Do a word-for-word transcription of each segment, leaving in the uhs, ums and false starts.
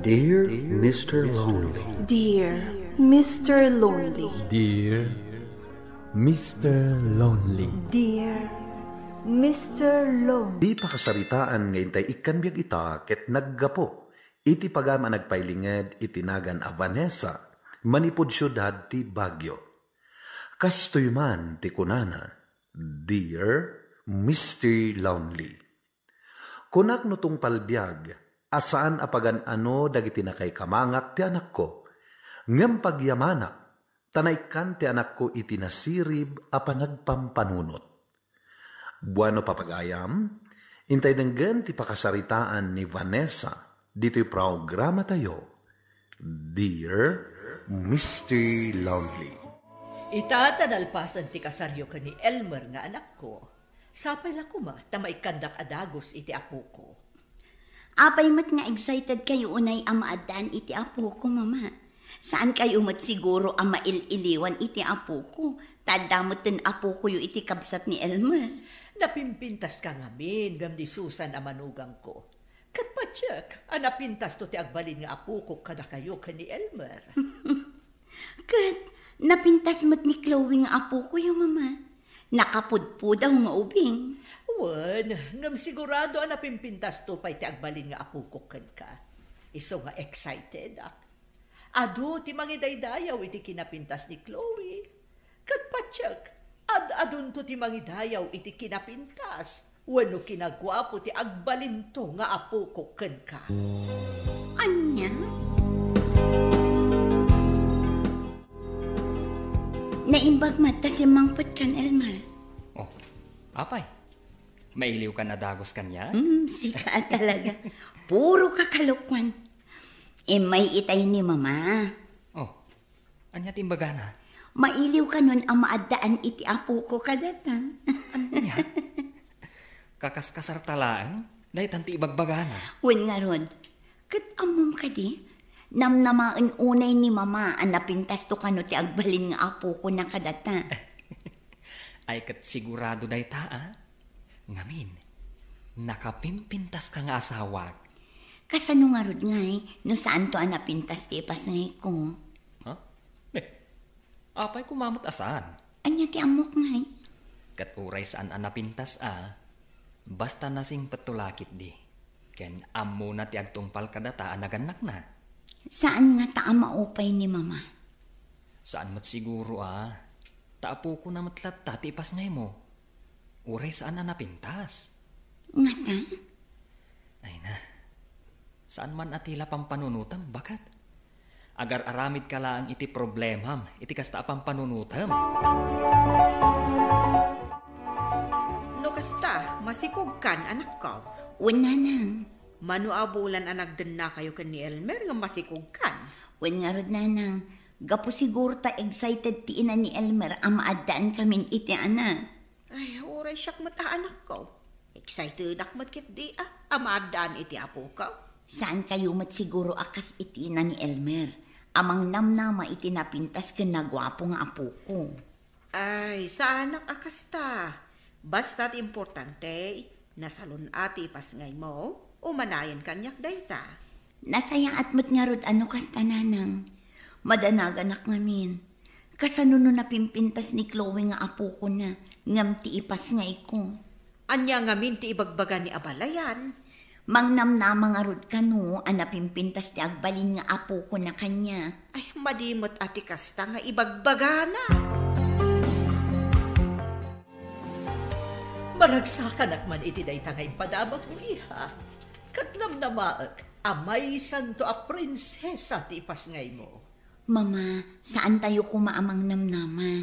Dear Mister Lonely. Dear Mister Lonely. Dear Mister Lonely. Dear Mister Lonely. Ti pakasaritaan nga intay ikkan biag ita ket naggapu iti pagayam a nagpailinged iti nagan a Vanessa, manipud siudad ti Baguio. Kastoy man ti kunana, "Dear Mister Lonely." Kunak no tungpal biag a saan a pagan-ano dagiti nakaikamangak ti anakko, ngem pagyamanak, ta naikkan ti anakko iti nasirib a panagpampanunot. Bueno, papagayam, intay denggen ti pakasaritaan ni Vanessa ditoy programatayo, Dear Mister Lonely. Ita ta nalpasan ti kasaryo ken ni Elmer nga anakko, sapay la koma ta maikkandak a dagus iti apoko. Apay met nga excited kayo unay a maaddaan iti apoko, Mama? Saan kayo met siguro a mail-iliwan iti apoko, ta adda met ten apokoyo iti kabsat ni Elmer. Napimpintaska ngamin ngem ni Susan a manugangko. Ket patiek a napintasto ti agbalin nga apokok kadakayo ken ni Elmer. Ket napintas met ni Chloe nga apokoyo, Mama. Nakapudpudaw nga ubing. Wen, ngem sigurado a napimpintasto pay ti agbalin nga apokok kenka. Isu nga excitedak. Adu ti mangidaydayaw iti kinapintas ni Chloe. Ket patiek, ad-adunto ti mangidayaw iti kinapintas wenno kinaguapo ti agbalinto nga apokok kenka. Ania? Naimbag met ta simmangpetkan, Elmer. Oh, apay? Mailiwkan a dagus kaniak? Hmm, sika a talaga. Puro ka kalokuan. Immay itay ni Mama. Oh, ania ti imbagana? Mailiwkanon a maaddaan iti apoko kadata. Ania? Kakaskasarta laeng? Daytan ti ibagbagana. Wen ngarud, ket ammom kadi? Namnamaen unay ni Mama a napintasto kano ti agbalin nga apokona kadata. Ay, ket sigurado dayta, a? Ngamin, nakapimpintaska nga asawak. Kasano ngarud ngay no saanto a napintas ti ipasngayko? Ha? Eh, apay koma met a saan? Ania ti ammok ngay? Ket uray saan a napintas a, basta nasingpetto la ketdi. Ken ammona ti agtungpal kadata a nagannakna. Saan ngata a maupay ni Mama? Saan met siguro a, ta apokona met latta ti ipasngaymo. Uray saan a napintas. Ngata? Ay na. Saan man a ti la pampanunotam, baket? Agar-aramidka laeng iti problemam iti kasta a pampanunotam. No kasta, masikogkan, anakko. Wen, nanang. Mano a bulan a nagdennakayo ken ni Elmer ngem masikogkan? Wen ngarud, nanang. Gapu siguro ta excited ti ina ni Elmer a maaddaankamin iti anak. Ay, uray siak met a anakko. Excitedak met ketdi a, a maaddaan iti apoko. Saan kayo met siguro a kas iti ina ni Elmer, a mangnamnama iti napintas ken naguapo nga apoko. Ay, saanak a kasta. Basta ti importante, nasalun-at ti ipasngaymo, umanayen kaniak dayta. Nasayaat met ngarud a no kasta, nanang. Madanaganak ngamin. Kasano no napimpintas ni Chloe nga apokona, ngem ti ipasngayko? Ania ngamin ti ibagbaga ni abalayan? Mangnamnama ngarud kano a napimpintas ti agbalin nga apokona kaniak. Ay, madi met a ti kasta nga ibagbagana. Maragsakanak man iti dayta nga impadamagmo, iha. Ket namnamaek a maysanto a prinsesa ti ipasngaymo. Mama, saantayo koma a mangnamnama.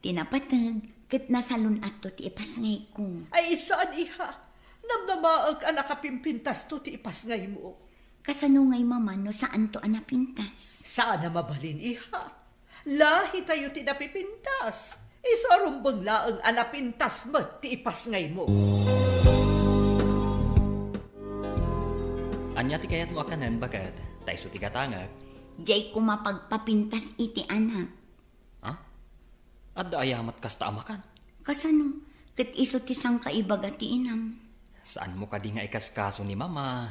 Ti napateg, ket nasalun-atto ti ipasngayko. Ay, saan, iha. Namnamaek a nakapimpintasto ti ipasngaymo. Kasano ngay, Mama, no saanto a napintas? Saan a mabalin, iha. Lahitayo ti napipintas. Isu a rumbeng laeng a napintas met ti ipasngaymo. Ania ti kayatmo a kanen, baket? Ta isu ti gatangek. Diay koma pagpapintas iti anak. Ha? Adda aya met kasta a makan? Kasano? Ket isu ti sangkaibaga ti inam. Saanmo kadi nga ikaskaso ni Mama?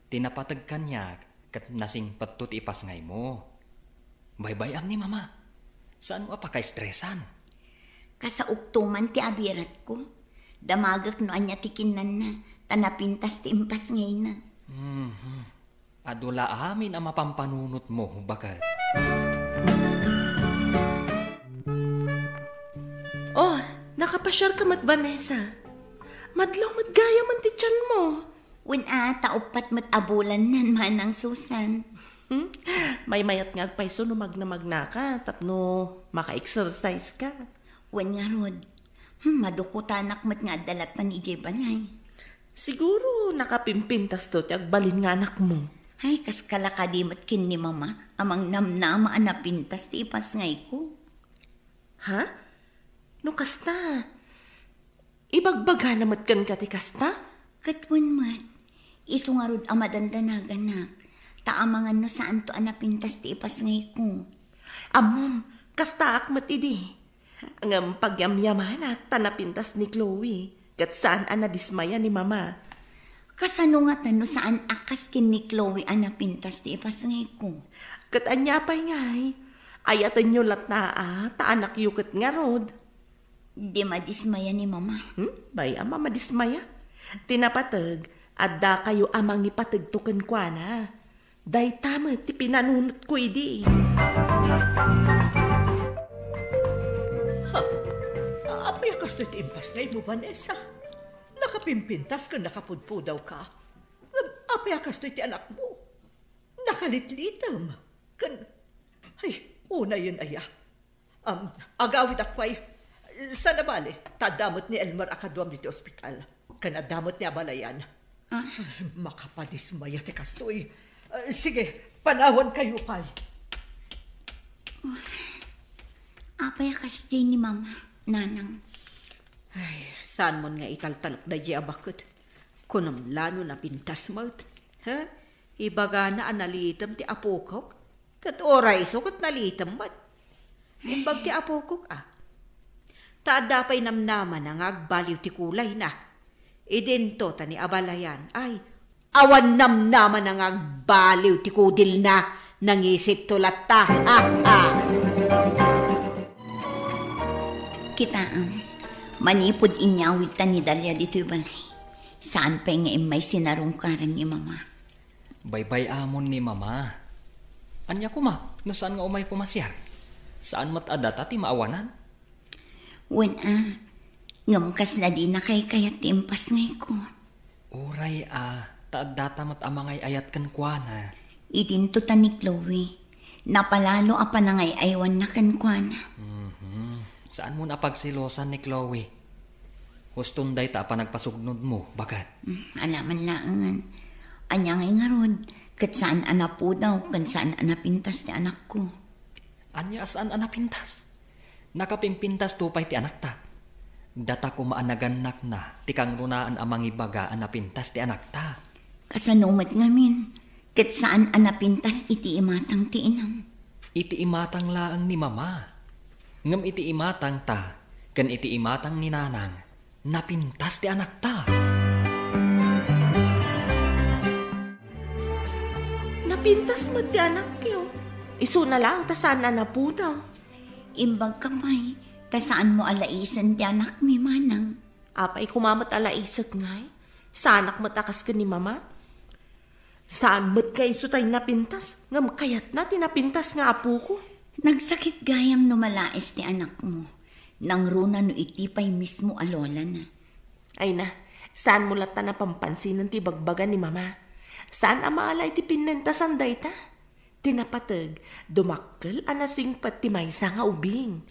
Ti napateg kaniak, Ket nasingpetto ti ipasngaymo. Baybay-am ni Mama. Saanmo a pakaestresan. Kasaokto man ti abiratko. Damagek no ania ti kinnanna, ta napintas ti impasngayna. Mhm. Adu la amin a mapampanunotmo, baket. Oh, nakapasiar ka met, Vanessa. Madlaw met gayam ti tianmo. Wen a, ta uppat met a bulan nan, Manang Susan. Hmm? Maymayat nga agpayso no magna-magna ka, tapno maka-exercise ka. Wen ngarud, hmm, madukutanak met nga adda lattan idiay balay. Siguro nakapimpintasto ti agbalin nga anakmo. Ay, kas kala kadi met ken ni Mama, a mangnamnama a napintas ti ipasngayko. Ha? No kasta, ibagbagana met kenka ti kasta? Ket wen met, isu ngarud a madandanaganak, ta amangan no saanto a napintas ti ipasngayko. Ammom, kastaak met idi. Ngem pagyamyamanak ta napintas ni Chloe, ket saan a nadismaya ni Mama. Kasano ngata no saan a kas ken ni Chloe a napintas ti ipasngayko? Ket ania pay ngay? Ayatenyo latta a, ta anakyo ket ngarud. Di madismaya ni Mama. Hmm? Bay-am a madismaya. Ti napateg, addakayo a mangipategto kenkuana. Dayta met ti pinanunotko idi. Ha? Apay a kastoy ti impasngaymo, Vanessa? Nakapimpintas ken nakapudpudaw ka. Apay a kastoy ti anakmo? Nakalitlitem. Ken, ay, unayen aya. Am, agawidak pay. Saan a bale, ta adda met ni Elmer a kaduam ditoy ospital. Ken adda met ni abalayan. Ah. Makapadismaya ti kastoy. Ah, sige, panawankayo pay. Apay a kasdiay ni Mama, Nanang? Ay, saanmon nga italtalek daydiay a baket. Kunom la no napintas met. Ha? Ibagana a nalitem ti apokok, ket uray isu ket nalitem met. Imbag ti apokok a, ta adda pay namnamana nga agbaliw ti kulayna. Idinto ta ni abalayan, ay, awan namnamana nga agbaliw ti kudilna, nangisipto latta. Ha, ha. Kitaem, manipud inyawidta ni Dalia ditoy balay, saan pay nga immay sinarungkaran ni Mama. Baybay-amon ni Mama. Ania koma, no saan nga umay pumasiar? Saan met a data ti maawanan? Wen a, ngem kasla dina kaykayat ti impasngayko. Uray a, ta addata met a mangay-ayat kenkuana. Idinto ta ni Chloe, napalalo a panangay-aywanna kenkuana. Mhm. Saanmon a pagselosan ni Chloe. Huston dayta a panagpasugnodmo, baket. Mm, ala man laengen. Ania ngay ngarud, ket saan a napudaw ken saan a napintas ti anakko. Ania a saan a napintas? Nakapimpintasto pay ti anakta. Data koma a nagannakna ti kangrunaan a mangibaga a napintas ti anakta. Kasano met ngamin, ket saan a napintas iti imatang ti inam? Iti imatang laeng ni Mama. Ngem iti imatangta ken iti imatang ni Nanang, napintas ti anakta. Napintas met ti anakyo. Isuna laeng ta saan a napudaw. Imbagka pay, ta saanmo a laisen ti anakmi, Manang. Apay koma met a laisek ngay? Saanak met a kas ken ni Mama? Saan met nga isu tay napintas, ngem kayatna ti napintas nga apoko. Nagsakit gayam no malais ti anakmo. Nangruna no iti pay mismo a lolana. Ay na, saanmo latta a pampansinan ti ibagbaga ni Mama. Saan a maala iti pinnentasan dayta. Ti napateg, dumakkel a nasingpet ti maysa nga ubing.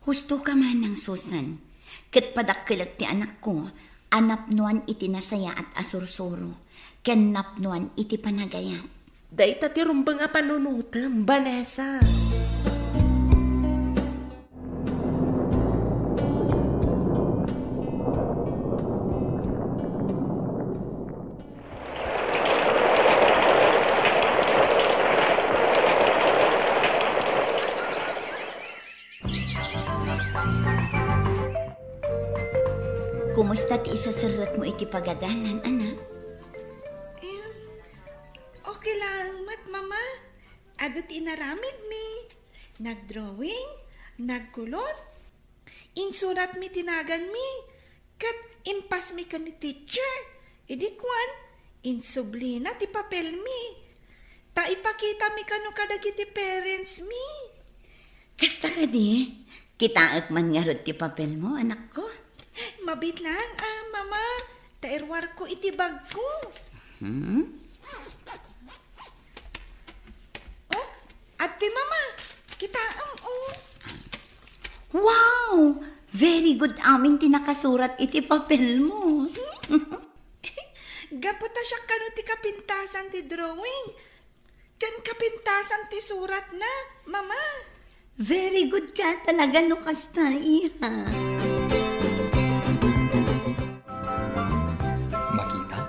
Husto ka, Manang Susan, ket padakkelek ti anakko a napnoan iti nasayaat a sursuro ken napnoan iti panagayat. Dayta ti rumbeng a panunotem, Vanessa. Kumusta ti iseserrekmo iti pagadalan, anak? Eh, Laeng met, Mama. Adu ti inaramidmi. Nagdrawing, nagkolor. Insuratmi ti naganmi, ket impasmi ken ni teacher. Idi kuan, insublina ti papelmi. Ta ipakitami kano kadagiti parentsmi. Kasta kadi, kitaek man ngarud ti papelmo, anakko. Mabiit laeng, a, Mama, ta iruarko iti bagko. Hmm? Oh, adtoy, Mama. Kitaem, oh. Wow! Very good amin ti nakasurat iti papelmo. Gapu ta siak kano ti kapintasan ti drawing. Ken kapintasan ti suratna, Mama. Very good ka talaga no kasta, iha. Makita,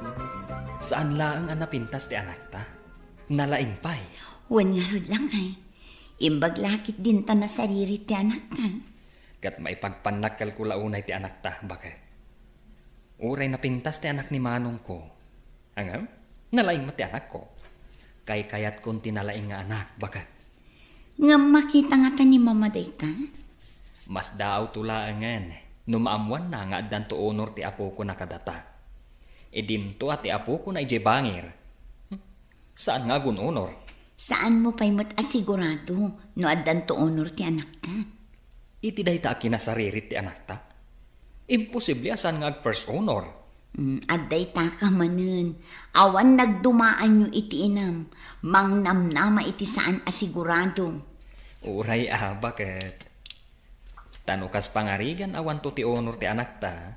saan laeng a napintas ti anakta. Nalaing pay. Wen ngarud lakay. Imbag la ketdin ta nasaririt ti anakta. Ket maipagpannak kalkula unay ti anakta, baket. Uray napintas ti anak ni manongko. Ngem, nalaing met ti anakko. Kaykayatkon ti nalaing nga anak, baket. Ngem makita ngata ni Mama dayta? Masdaawto laengen no maammoanna nga addanto honor ti apokona kadata. Idinto a ti apokona idiay bangir. Hmm? Saan nga agun-honor. Saanmo pay met a sigurado no addanto honor ti anakta? Iti dayta a kinasaririt ti anakta, imposible a saan nga ag-first honor. Mm, adda itaka manen. Awan nagdumaanyo iti inam. Mangnamnama iti saan a sigurado. Uray a, baket. Ta no kas pangarigan awanto ti honor ti anakta,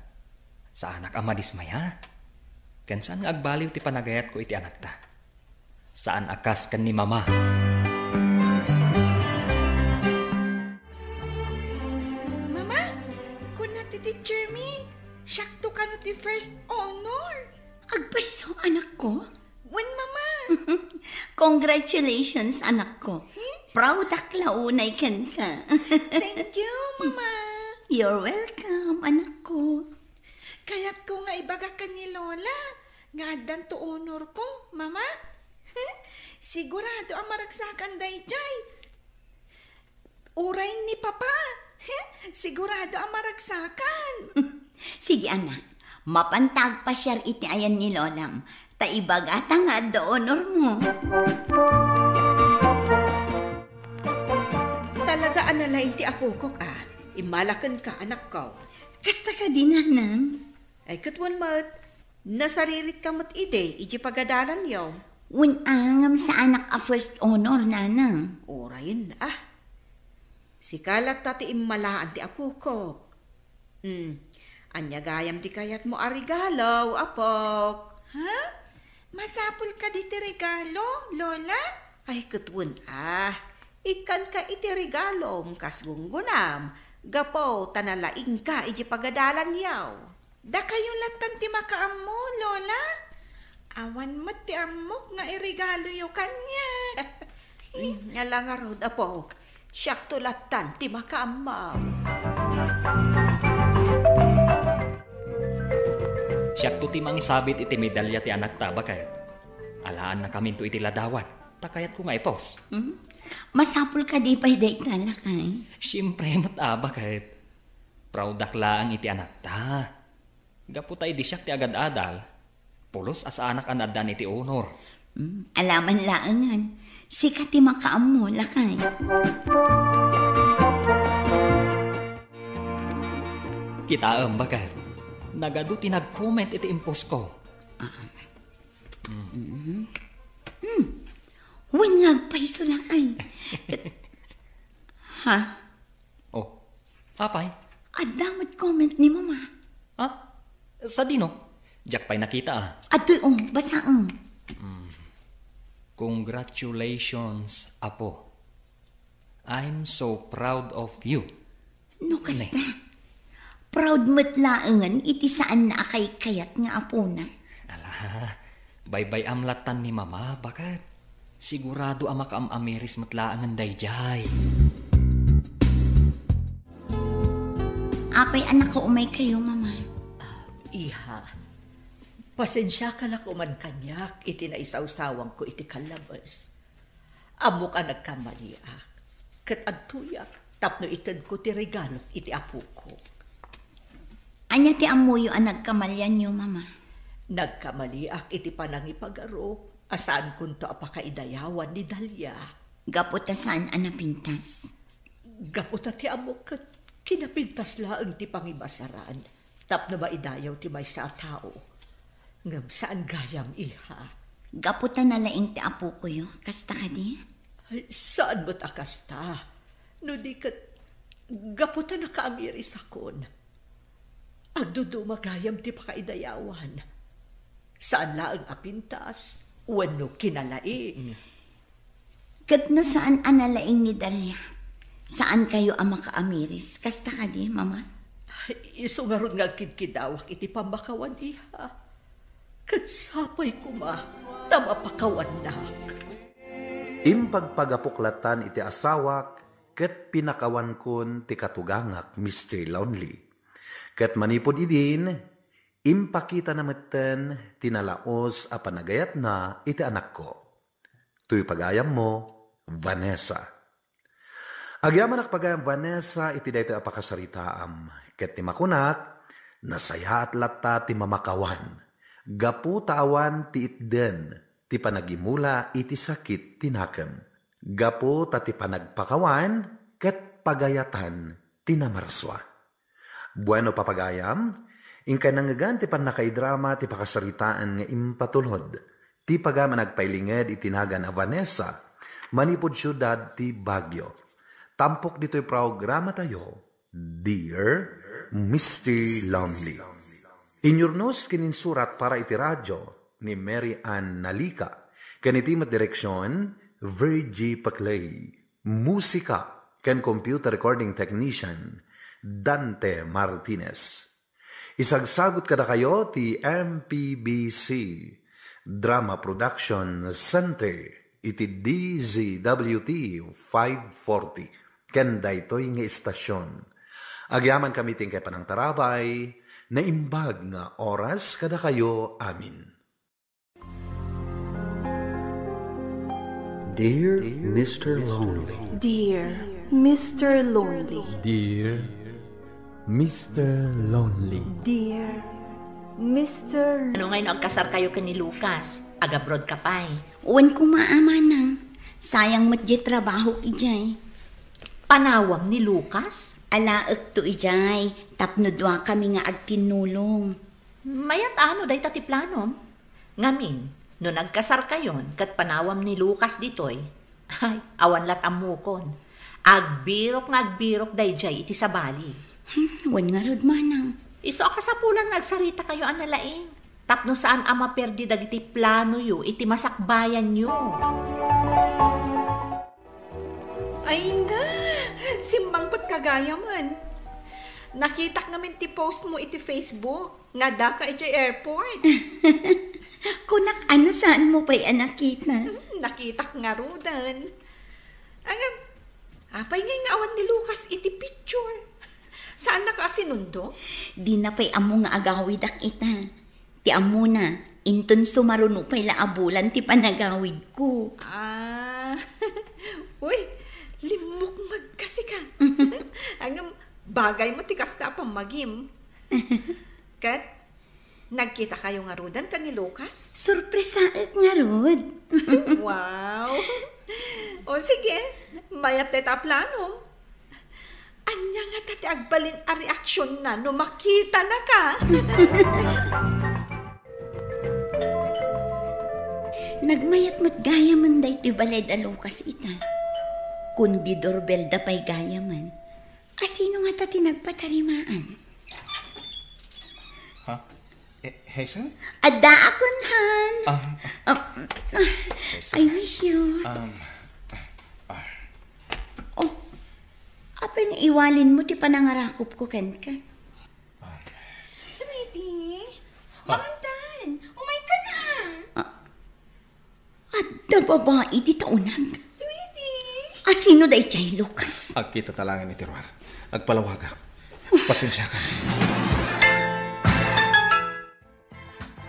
saanak a madismaya. Ken saan nga agbaliw ti panagayatko iti anakta. Saan a kas ken ni Mama. Mama, kuna ti teacher mi, siakto kano ti first honor. Agpayso, anakko? Wen, Mama. Congratulations, anakko. Hmm? Proud ak la unay kenka. Thank you, Mama. You're welcome, anakko. Kayatko nga ibaga ken ni Lola nga addanto honorko, Mama. Sigurado a maragsakan daydiay. Uray ni Papa. Sigurado a maragsakan. Sige, anak. Mapanta agpasiar iti ayan ni Lolam. Ta ibagata nga adda honormo. Talaga a nalaing ti apokok a. Immalakenka, anakko. Kasta kadi, nanang? Ay, ket wen met. Nasariritka met idi, idiay pagadalanyo. Wen a, ngem saanak a first honor, nanang. Urayen, ah. Sika latta ti immalaan ti apokok. Hmm. Ania gayam ti kayatmo a regalo, apok? Ha? Masapul kadi ti regalo, Lola? Ay, ket wen a. Ikkanka iti regalom kas gunggonam, gapu ta nalaingka idiay pagadalanyo. Dakayo lattan ti makaammo, Lola. Awan met ti ammok nga iregaloyo kaniak. Ala ngarud, apok. Siakto lattan ti makaammo. Siakto ti mangisabit iti medalya ti anakta, baket. Alaannakaminto iti ladawan, ta kayatko nga i-post. Hmm? Masapul kadi pay dayta, lakay? Siempre met a, baket. Proud ak laeng iti anakta. Gapu ta idi siak ti agad-adal, pulos a saanak a naaddan iti honor. Hmm, alaman laengen, sika ti makaammo, lakay. Kitaem, baket. Nagadu ti nag-comment iti impost ko. Ah. Hmm. Hmm. Wen nga agpayso, lakay. Ha? Oh, apay? Adda met comment ni Mama. Ha? Sadino? Diak pay nakita, ah. Adtoy, oh, basaem. Mm. Congratulations, Apo. I'm so proud of you. No kasta, proud met laengen iti saanna a kaykayat nga apona. Ala, baybay-am lattan ni Mama, baket. Sigurado a makaam-amiris met laengen daydiay. Apay a nakaumaykayo, Mama? Ah, iha, Pasensiaka la koman kaniak iti naisawsawangko iti kallabes. Ammok a nagkamaliak, ket adtoyak tapno itedko ti regalok iti apoko. Ania ti ammoyo a nagkamalianyo, Mama? Nagkamaliak iti panangipagarup a saankonto a pakaidayawan ni Dalia. Gapu ta saan a napintas? Gapu ta ti ammok ket kinapintas laeng ti pangibasaran tapno maidayaw ti maysa a tao. Ngem saan gayam, iha. Gapu ta nalaing ti apokoyo, kasta kadi? Ay, saan met a kasta. No di ket, gapu ta nakaamirisakon. Agduduma gayam ti pakaidayawan. Saan laeng a pintas, wenno kinalaing. Ket no saan a nalaing ni Dalia, saankayo a makaamiris. Kasta kadi, Mama? Isu ngarud nga agkidkidawak iti pammakawan, iha. Ket sapay koma ta mapakawannak. Impagpagapok latan iti asawak ket pinakawankon ti katugangak, Mister Lonely. Ket manipud idin, impakitana metten ti nalaos a panagayatna iti anakko. Toy pagayammo, Vanessa. Agyamanak pagayam, Vanessa, iti daytoy a pakasaritaam, ket ti makunak, nasayaat latta ti mamakawan, gapu ta awan ti itden ti panagimula iti sakit ti nakem, gapu ta ti panagpakawan ket pagayatan ti namarsua. Bueno, papagayam, inkay nangngegan ti pannakaidrama ti pakasaritaan nga impatulod ti pagayam a nagpailinged iti nagan a Vanessa, manipud siudad ti Baguio. Tampok ditoy programatayo, Dear Mister Lonely. Inyurnos ken insurat para iti radio ni Mary Ann Nalica, ken iti met direksion, Virgie Paclay. Musika ken computer recording technician, Dante Martinez. Isagsagut kadakayo ti M P B C Drama Production Center iti D Z W T five forty ken daytoy nga istasion. Agyamankami ti inkay panangtarabay, naimbag nga oras kadakayo amin. Dear Mister Lonely. Dear Mister Lonely. Dear Mister Lonely. Dear Mister Ano ngay no agkasarkayo ken ni Lucas? Agabroad ka pay. Wen koma, Manang. Sayang met diay trabahok idiay. Panawam ni Lucas? Alaekto idiay, tapno duakami nga agtinnulong. Mayat a no dayta ti planom. Ngamin, no nagkasarkayon ket panawam ni Lucas ditoy, ay, awan lat ammokon. Agbirok nga agbirok daydiay iti sabali. Hmm, wen ngarud, Manang. Isu a kasapulan nga agsaritakayo a nalaing, tapno saan a maperdi dagiti planoyo iti masakbayanyo. Ay na, simmangpet ka gayamen. Nakitak ngamin ti post mo iti Facebook nga addaka idiay airport. Kunak, ano, saan mo pay a nakita? Hmm, nakitak ngaruden. Ngem, apay ngay nga awan ni Lucas iti picture? Saannaka a sinundo? Dina pay ammo nga agawidak ita. Ti ammona, inton sumaruno pay la a bulan ti panagawidko. Ah. Uy, limmukmeg kasi ka. Ngem, bagay mo ti kasta a pammagim. Ket, nagkitakayo ngaruden ken ni Lucas? Sorpresaek ngarud. Wow. O sige, mayat dayta a plano. Ania ngata ti agbalin a reaksionna no makitanaka? Nagmayat met gayamen daytoy balay da Lucas ita. Kundi doorbell da pay gayamen. Asino ngata ti nagpatarimaan? Ha? Eh, Hazel? Addaakon, Han. Ah, ah. Um, ah, Hazel. I miss you. Um, ah, ah. Oh, apay nga iwalin mo ti panangarakop ko kenka? Um. Sweetie, ah, mangan tan. Umay ka na. Ah, adda babai dita uneg. Sweetie. Asino daydiay, Lucas? Agkita ta laeng iti ruar. Agpalawagak. Pasensiaka.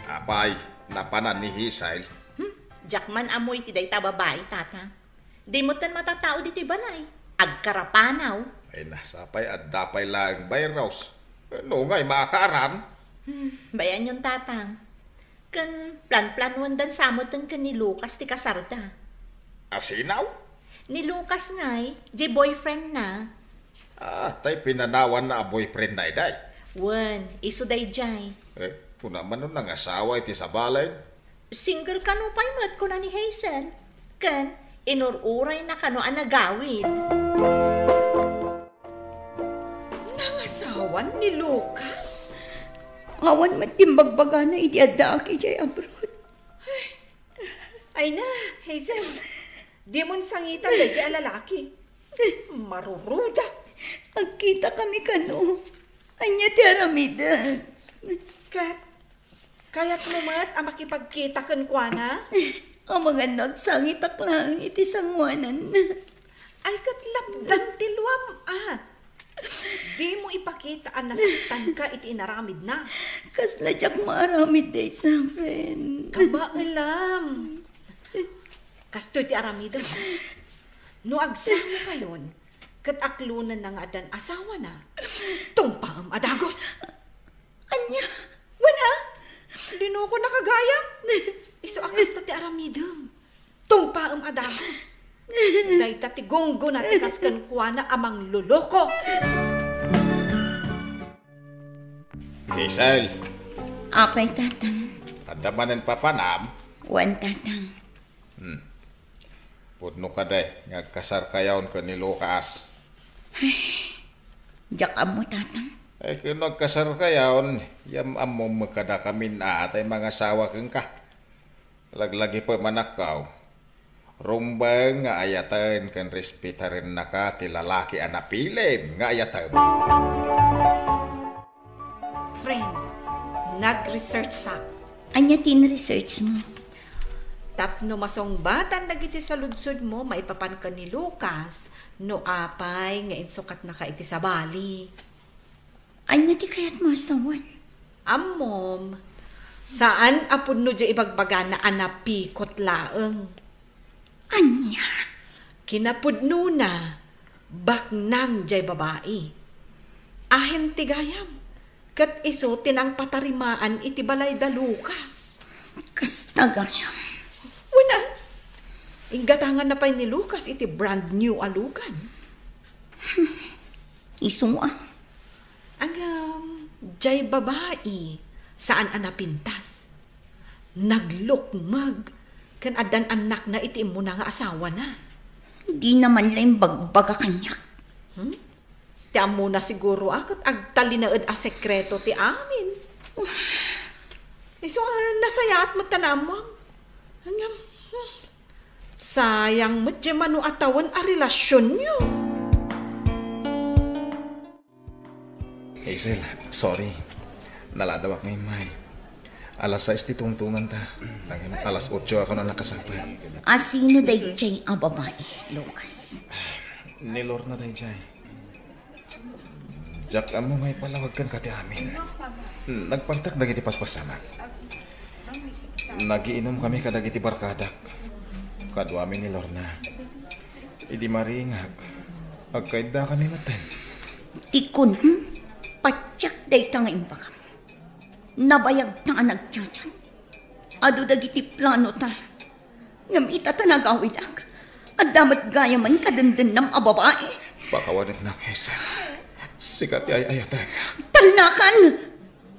Apa, Ay, napanan ni Hazel. Hmm, diak man ammo iti dayta babai, Tatang. Di met matatao ditoy balay. Agkarapanaw. Ay, nasapay, adda pay laeng virus. No ngay, makaaran. Hmm, bayanyon, Tatang. Ken planplanuandan sa metten ken ni Lucas ti kasarda. Asinaw? Ni Lucas ngay, di boyfriend na. Ah, tay pinanawanna a boyfriend na iday. Wen, isu daydiay. Eh, kuna man no nangasawa iti sabali? Single kano pay met, kuna ni Hazel. Ken, inur-urayna kano a nagawid. Nangasawan ni Lucas? Awan met ti imbagbagana idi addaak idiay abroad. Ay na, Hazel. Dimon sangitan daydiay a lalaki. Marurudak. Agkita kami kano. Ania ti aramidek? Ket, kayatmo met a makipagkita kenkuana? Amangan no agsangitak laeng iti sangoananna. Ay, ket lapdan ti luam, a. Dimo ipakita a nasaktanka iti inaramidna. Kasla diak maaramid dayta, friend. Kabaelam. Kastoy ti aramidem. No agsangokayon, ket aklonenna nga addan asawana, tumpaem a dagus. Ania? Wen a? Linukonaka gayam. Isu a kasta ti aramidem. Tumpaem a dagus. Dayta ti gunggona ti kas kenkuana a mangloloko. Hazel. Apay, Tatang. Adda manen papanam? Wen, Tatang. Hmm. Pudno kadi nga agkasarkayon ken ni Lucas? Diak ammo, Tatang. Ay, ken no agkasarkayon, yam-ammom kadakamin a tay mangasawa kenka. Laglagipem, anakko. Rumbeng nga ayaten ken respetarennaka ti lalaki a napilim nga ayatem. Friend, nag-research sa. Ania ti in-research mo? Tapno masungbatan dagiti saludsodmo maipapan ken ni Lucas, no apay nga insukatnaka iti sabali. Ania ti kayatmo a sawen? Ammom, saan a pudno diay ibagbagana a napikot laeng. Ania? Kinapudnona, baknang diay babai. Ahen ti gayam, ket isu ti nangpatarimaan iti balay da Lucas. Kasta gayam. Wen a, inggatanganna pay ni Lucas iti brand new a lugan. Hmm. Isu a. Ngem, diay babai, saan a napintas. Naglukmeg, ken addan annakna iti immuna nga asawana. Dina man la imbagbaga kaniak. Hmm? Ti ammona siguro a ket agtalinaed a sekreto ti amin. Isu a nasayaat met ta naammuam. Ngem, hmm, sayang met diay mano a tawen a relasionyo. Hazel, sorry. Naladawak nga immay. Alas sais ti tungtunganta. Ngem alas otso a kano a nakasapul. A sino daydiay a babai, Lucas? Ni Lorna daydiay. Diak ammo nga ipalawag kenka ti amin. Nagpartak dagiti paspasamak. Nagiinumkami kadagiti barkadak. Kaduami ni Lorna. Idi maringak, agkaiddakami metten. Ti kunam, patiek dayta nga imbagam. Nabayagta a nagchat-chat. Adu dagiti planota. Ngem ita ta nagawidak, adda met gayamen kadendennam a babai. Pakawanetnak, Hazel. Sika ti ay-ayatek. Talnakan!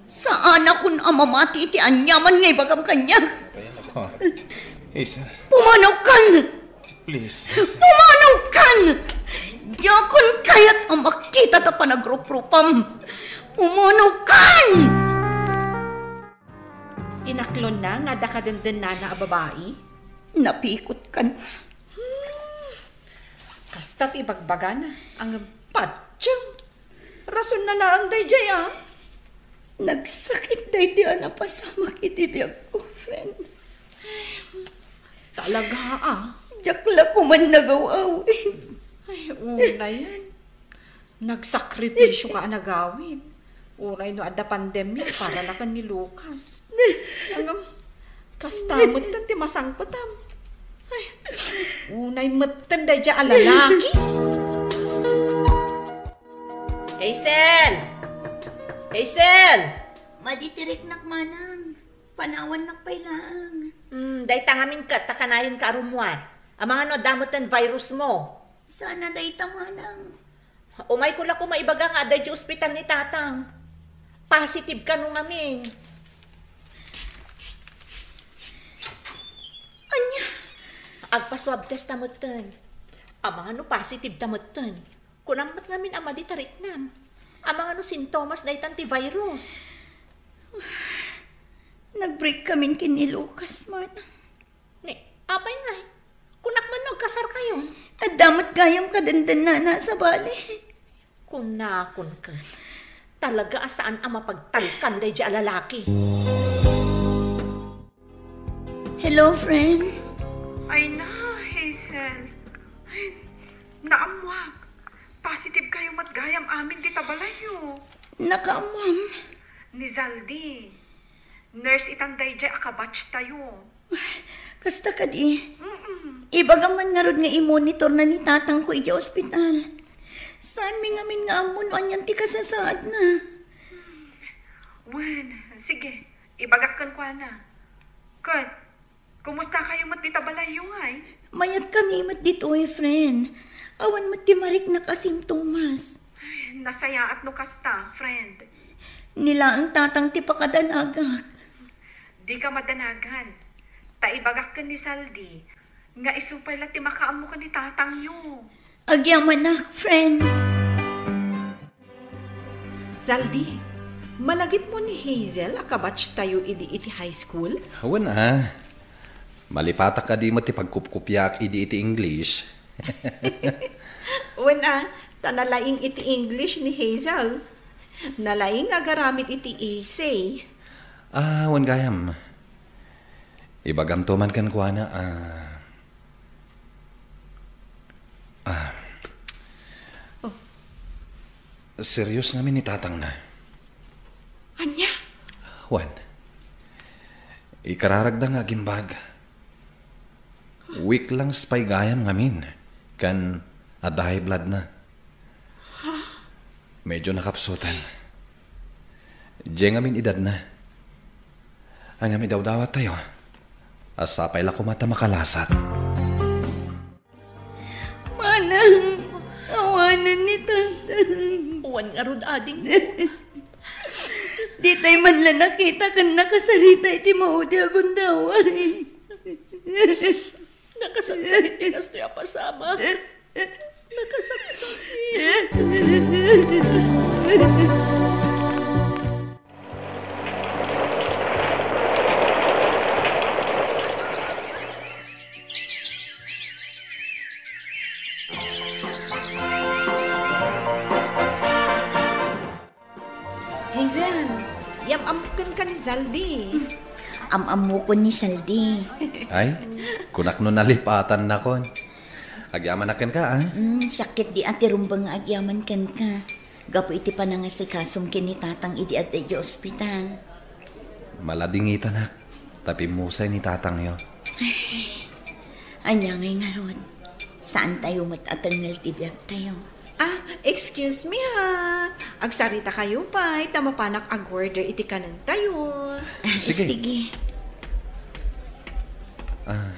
Saanakon a mamati iti aniaman nga ibagam kaniak. Hazel. Pumanaw kan! Please, Hazel. Pumanaw kan! Diakon kayat a makita ta panagruprupam. Pumanaw kan! Inaklonna nga adda kadendennana a babai? Napikot kan. Hmm. Kasta ti ibagbagana, ngem patiem. Rasonna laeng daydiay a. Nagsakit daydi a napasamak iti biagko, friend. Talaga a. Diak la koman nagaw-awid. Ay, unayen. Nagsakripisyo ka a nagawid. Uray no adda pandemia, para la ken ni Lucas. Ngem, Kasta metten ti masangpetam. Ay, unay metten daydiay a lalaki. Hazel! Hazel! Madi ti riknak, manang. Panawannak pay laeng. Hmm, dayta ngamin ket ta kanayon ka a rummuar. Amangan no adda metten virus mo. Saan a dayta, manang. Umayko la koma ibaga nga adda idiay ospital ni tatang. Positive kano ngamin. Ania? Agpa-swab test ta metten. Amangan no positive ta metten. Kunam met ngamin a madi ta riknam. Amangan no sintomas daytan ti virus. Nag-break kamin ken ni Lucas, manang. Ni, apay ngay? Kunak man no agkasar kayon. Adda met gayam kadendennana a sabali. Kunakon ket, talaga a saan a mapagtalkan daydiay a lalaki. Hello, friend. Ay na, Hazel. Ay, naammuak. Positive kayo met gayam amin dita balayyo. Nakaammuam? Ni Zaldi. Nurse itan daydiay a kabatch tayo. Kasta kadi? Mm-mm. Ibagam man ngarud nga imonitor na ni tatangko idiay ospital. Saanmi ngamin nga ammo no anian ti kasasaadna. Wen, sige. Ibagak kenkuana. Ket, kumusta kayo met dita balayyo, ay? Mayat kami met ditoy, friend. Awan met ti mariknak a simptomas. Ay, nasayaat no kasta, friend. Ni laeng tatang ti pakadanagak. Dika madanagan. Ta ibagak ken ni Zaldi nga isu pay la ti makaammo ken ni tatangyo. Agyamanak, friend. Zaldi, malagipmo ni Hazel a kabatch tayo idi iti high school? Wen a. Malipatak kadi met ti pagkupkopiak idi iti English. Wen a, ta nalaing iti English ni Hazel. Nalaing nga agaramid iti essay. Ah, wen gayam. Ibagamto man kenkuana a, ah, Oh. Serious ngamin ni tatangna. Ania? Wen, ikararagda nga agimbag. Weak lungs pay gayam ngamin, ken adda high blood na. Medyo nakapsutan. Diay ngamin edadna. Ngem idawdawat tayo. Sapay la koma ta makalasat. Manang, awanen ni tatang. Wen ngarud, adingko. Ditay man la nakita ken nakasarita iti maudi a gundaway. Nakasaksakit ti kastoy a pasamak. Nakasaksakit. Hazel, yam-ammok kenka ni Zaldi. Am-ammokon ni Zaldi. Ay, kunak no nalipatannakon. Agyamanak kenka, ah? Mm, sakit di ati rumbeng nga agyaman kenka. Gapu iti panangasikasom ken ni tatang idi adda idiay ospital. Maladingitanak, ta pimmusay ni tatangyo. Ania ngay ngarud? Saan tayo met a tengngel ti biag tayo. Ah, excuse me ha. Agsarita kayo pay, ta mapanak ag-order iti kanen tayo. Ah, sige. Sige. Ah,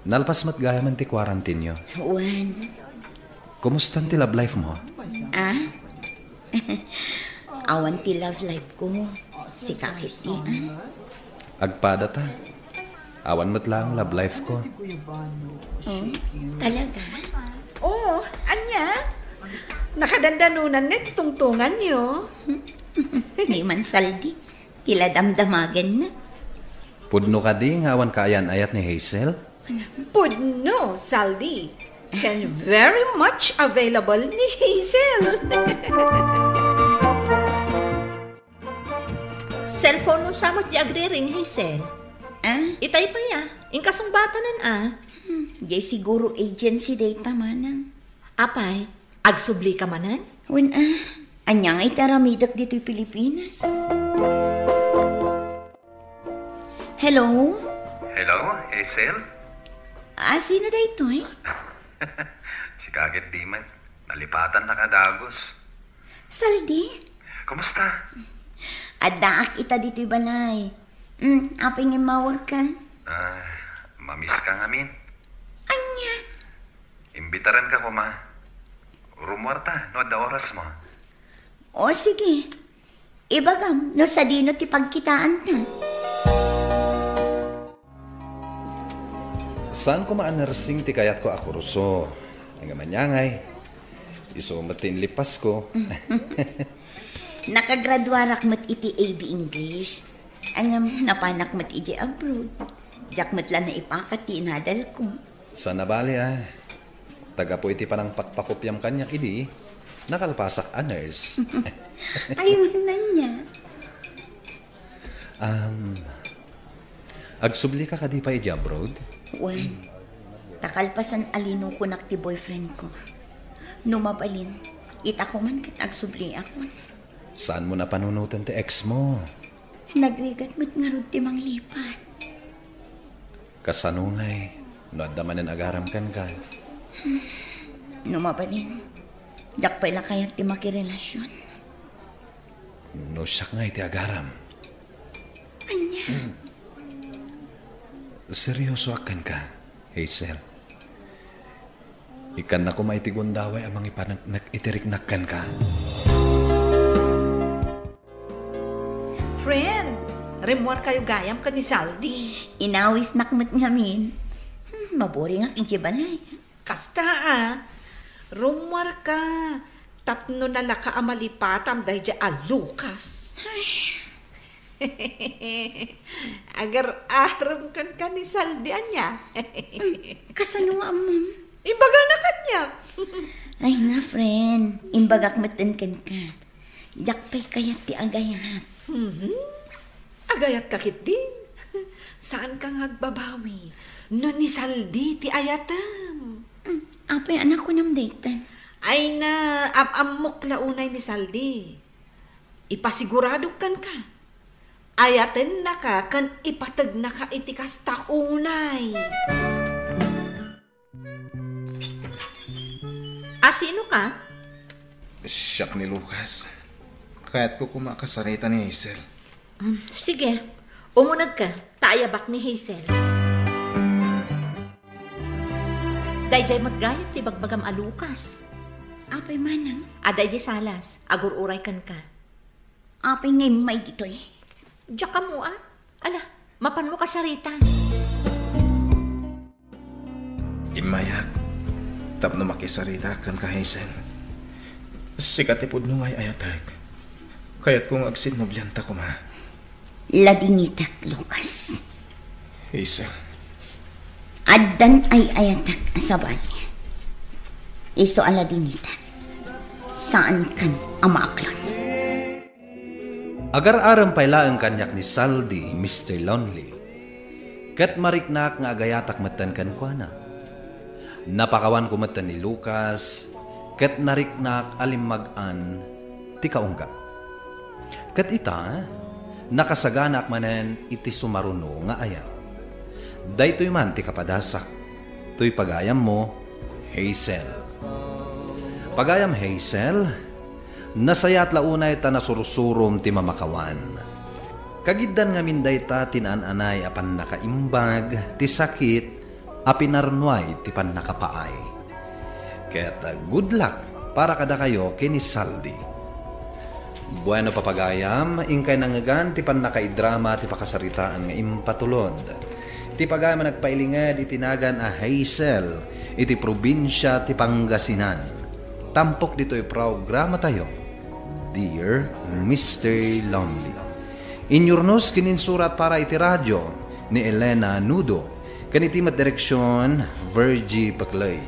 nalpas met gayamen ti quarantine-yo. Wen. Kumustan ti love life mo? Ah? Awan ti love life ko. Sika ketdi, ah. Agpada ta. Awan met laeng love life ko. Oh, talaga? Oh, ania? Nakadandanunan nga ti tungtunganyo. Ni man Zaldi, ti la damdamagenna. Pudno kadi nga awan kaayan-ayat ni Hazel? Pudno, Zaldi. Ken very much available ni Hazel. Cellphone-mo sa met di agriring, Hazel? Ah? Itay pay a. Inka sungbatanen a. Hmm, diay siguro agency dayta, manang. Apay, agsubli ka manen? Wen a. Ania nga iti aramidek ditoy Pilipinas? Hello? Hello, Hazel? Ah, sino daytoy? Sika ket diman. Nalipatannaka dagus. Saldi? Kumusta? Addaak ita ditoy balay. Hmm, apay nga immawagka? Ah, mamiss ka ngamin. Ania? Imbitaranka koma. Rummuarta, no adda orasmo. O, sige. Ibagam no sadino ti pagkitaanta. Saan koma a nursing ti kayatko a kurso. Ngem ania ngay, isu met ti inlipasko. Nakagraduarak met iti A B English. Ngem napanak met idiay abroad. Diak met la naipakat ti inadalko. Saan a bale a. Ta gapu iti panangpakpakopiam kaniak idi, nakalpasak a nurse. Ay, ania? Um, agsublika kadi pay idiay abroad? Wen, ta kalpasan a linukonak ti boyfriendko. No mabalin, ita koma ket agsubliakon. Saanmo napanunoten ti ex mo? Nagrigat met ngarud ti manglipat. Kasano ngay no adda manen agaram kenka? No mabalin, diak pay la kayat ti makirelasion. No siak ngay ti agaram? Ania? Seryosoak kenka, Hazel. Ikkanna koma iti gundaway a mangipaneknek iti riknak kenka. Friend, rimmuarkayo gayam ken ni Saldi. Inawisnak met ngamin. Hmm, maboringak idiay balay. Kasta a, rummuarka tapno nalaka a malipatam daydiay a Lucas. Ay. Agar-aramkan ka ni Saldi, ania? Hmm, kasano nga ammom? Imbagana kaniak. Ay na, friend. Imbagak metten kenka. Diak pay kayat ti agayat. Mhm. Agayatka ketdin. Saanka nga agbabawi no ni Saldi ti ayatem. Hmm, apay a nakunam daytan? Ay na, am-ammok la unay ni Saldi. Ipasiguradok kenka. Ayatennaka ken ipategnaka iti kasta unay. A sino ka? Siak ni Lucas. Kayatko koma a kasarita ni Hazel. Mm, sige, umunegka, ta ayabak ni Hazel. Daydiay met gayam ti bagbagam a Lucas. Apay manang? A daydiay salas, agur-uray kenka. Apay nga immay ditoy? Diak ammo a. Ala, mapanmo kasarita. Immayak tapno makisarita kenka, Hazel. Sika ti pudno nga ay-ayatek. Kayatko nga agsinnobianta koma. Ladingitek, Lucas. Hazel. Addan ay-ayatek a sabali. Isu a ladingitek. Saankan a maaklon. Agar-arem pay laeng kaniak ni Saldi, Mister Lonely, ket mariknak nga agayatak metten kenkuana. Napakawanko metten ni Lucas, ket nariknak a limmag-an ti kaunggak. Ket ita, nakasaganaak manen iti sumaruno nga ayat. Daytoy man ti kapadasak, toy pagayammo, Hazel. Pagayam Hazel, nasayaat la unay ta nasursurom ti mamakawan. Kagiddan ngamin dayta ti naan-anay a pannakaimbag ti sakit a pinarnuay ti pannakapaay. Ket, ah, good luck para kadakayo ken ni Saldi. Bueno, papagayam, inkay nangngegan ti pannakaidrama ti pakasaritaan nga impatulod. Ti pagayam a nagpailinged iti nagan a Hazel iti probinsia ti Pangasinan. Tampok ditoy programatayo, Dear Mister Lonely. Inyurnos ken insurat para iti radio ni Elena Nudo, ken iti met direksion, Virgie Paclay.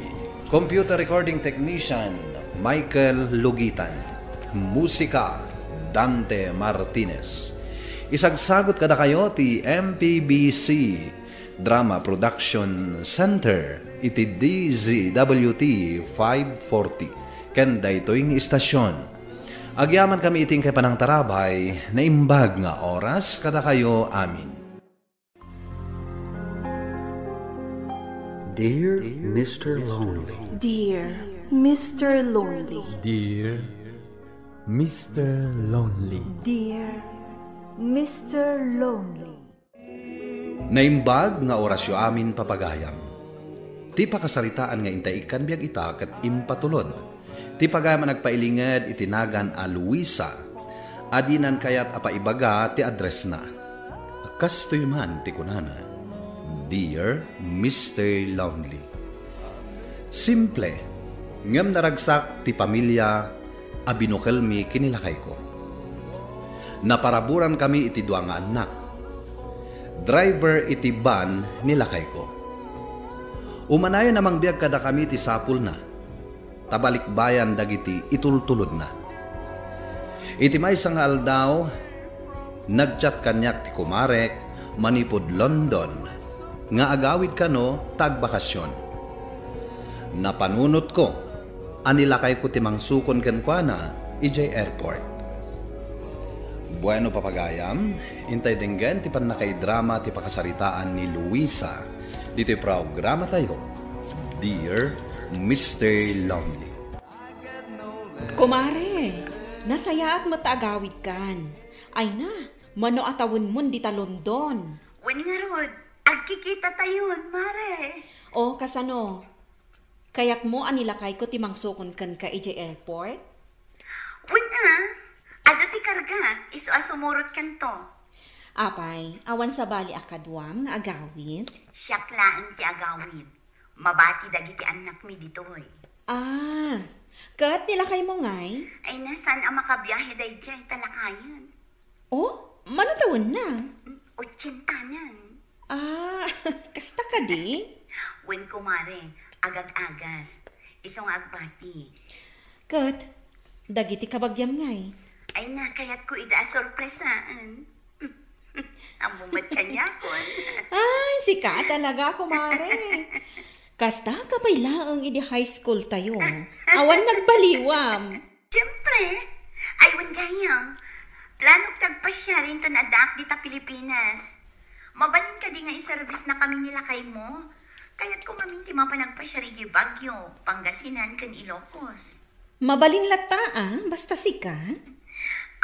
Computer recording technician, Michael Lugitan. Musika, Dante Martinez. Isagsagot kadakayo ti M P B C Drama Production Center iti D Z W T five forty. Ken daytoy nga istasyon, agyamankami iti inkay panangtarabay, naimbag nga oras kadakayo amin. Dear Mister Lonely. Dear Mister Lonely. Dear Mister Lonely. Dear Mister Lonely. Naimbag nga orasyo amin, papagayam. Ti pakasaritaan nga intay ikkan biag ita ket impatulod. Ti pagayam a nagpailinged iti nagan a Luisa, a dinan kayat a paibaga ti addressna. Kastoy man ti kunana, "Dear Mister Lonely." Simple, ngem naragsak ti pamilia a binukelmi ken ni lakayko. Naparaburankami iti dua nga annak. Driver iti van ni lakayko. Umanayon a mangbiag kadakami ti sapulna, ta balikbayan dagiti itultulodna. Iti maysa nga aldaw, nag-chat kaniak ti kumarek manipud London nga agawid kano ta agbakasyon. Napanunotko a ni lakayko ti mangsukon kenkuana idiay airport. Bueno, papagayam, intay denggen ti pannakaidrama ti pakasaritaan ni Luisa ditoy programatayo, Dear Mister Lonely. Kumare, nasayaat met ta agawidkan. Ay na, mano a tawenmon dita London? Wen ngarud, agkikitatayon, mare. O, kasano? Kayatmo a ni lakayko ti mangsukon kenka idiay airport? Wen a, adu ti karga, isu a sumurot kanto. Apay, awan sabali a kaduam nga agawid? Siak laeng ti agawid. Mabati dagiti annakmi ditoy. Ah, ket ni lakaymo ngay? Ay na, saan a makabiahe daydiay ta lakayen. Oh, mano tawenna? Otsentanan. Ah, kasta kadi? Wen, kumare, agag-agas. Isu nga agbati. Ket, dagiti kabagiam ngay? Ay na, kayatko ida a sorpresaen. Ammo met kaniakon. Ay, sika talaga, kumare. Kasta ka pay laeng idi high school tayo. Awan nagbaliwam. Siyempre. Ay, wen gayam. Planok ti agpasiar inton addaak dita Pilipinas. Mabalin kadi nga iservisnakami ni lakaymo? Kayatko ngamin ti mapan agpasiar idiay Baguio, Pangasinan, ken Ilocos. Mabalin latta, a, basta sika.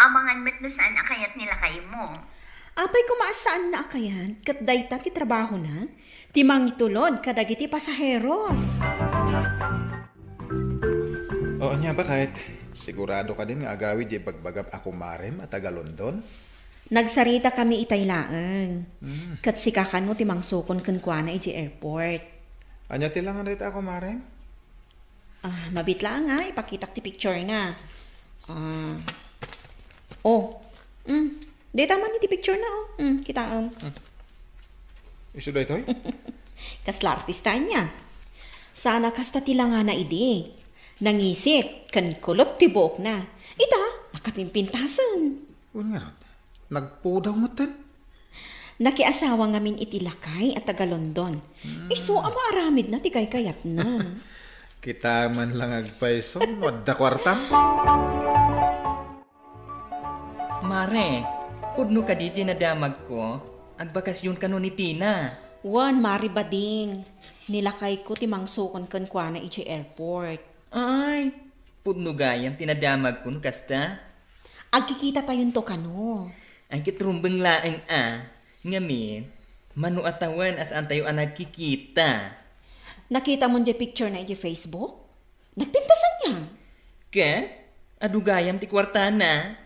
Amangan met no saan a kayat ni lakaymo. Apay koma a saanna a kayat, ket dayta ti trabahona, ti mangitulod kadagiti pasaheros. O, ania, baket, sigurado kadin nga agawid diay bagbagam a kumarem a taga London? Nagsaritakami itay laeng. Hmm. Ket sika kano ti mangsukon kenkuana idiay airport. Ania ti langan dayta a kumarem? Ah, mabit laeng nga, ipakitak ti picture na. Ah. Oh. Mm. Dayta man iti picture na, oh. Mm, kitaem. Hmm. Isu daytoy? Kasla artista ania. Sana kasta ti langana idi. Nangisit, ken kulot ti buokna. Ita, nakapimpintasen. Wen ngarud, nagpudaw metten? Nakiasawa ngamin iti lakay a taga London. Hmm. Isu a maaramidna ti kaykayatna. Kita man lang agpayso no adda kuartam. Mare, pudno kadi ti nadamagko? Agbakasyon kano ni Tina? Wen, Mare Bading. Ni lakayko ti mangsukon kenkuana idiay airport. Ay, pudno gayam ti nadamagko no kasta? Agkikita tayonto kano. Ay, ket rumbeng laeng a. Ngamin, mano a tawen a saantayo a nagkikita? Nakitamon diay picture na idiay Facebook? Nagpintas ania? Ket, adu gayam ti kuartana.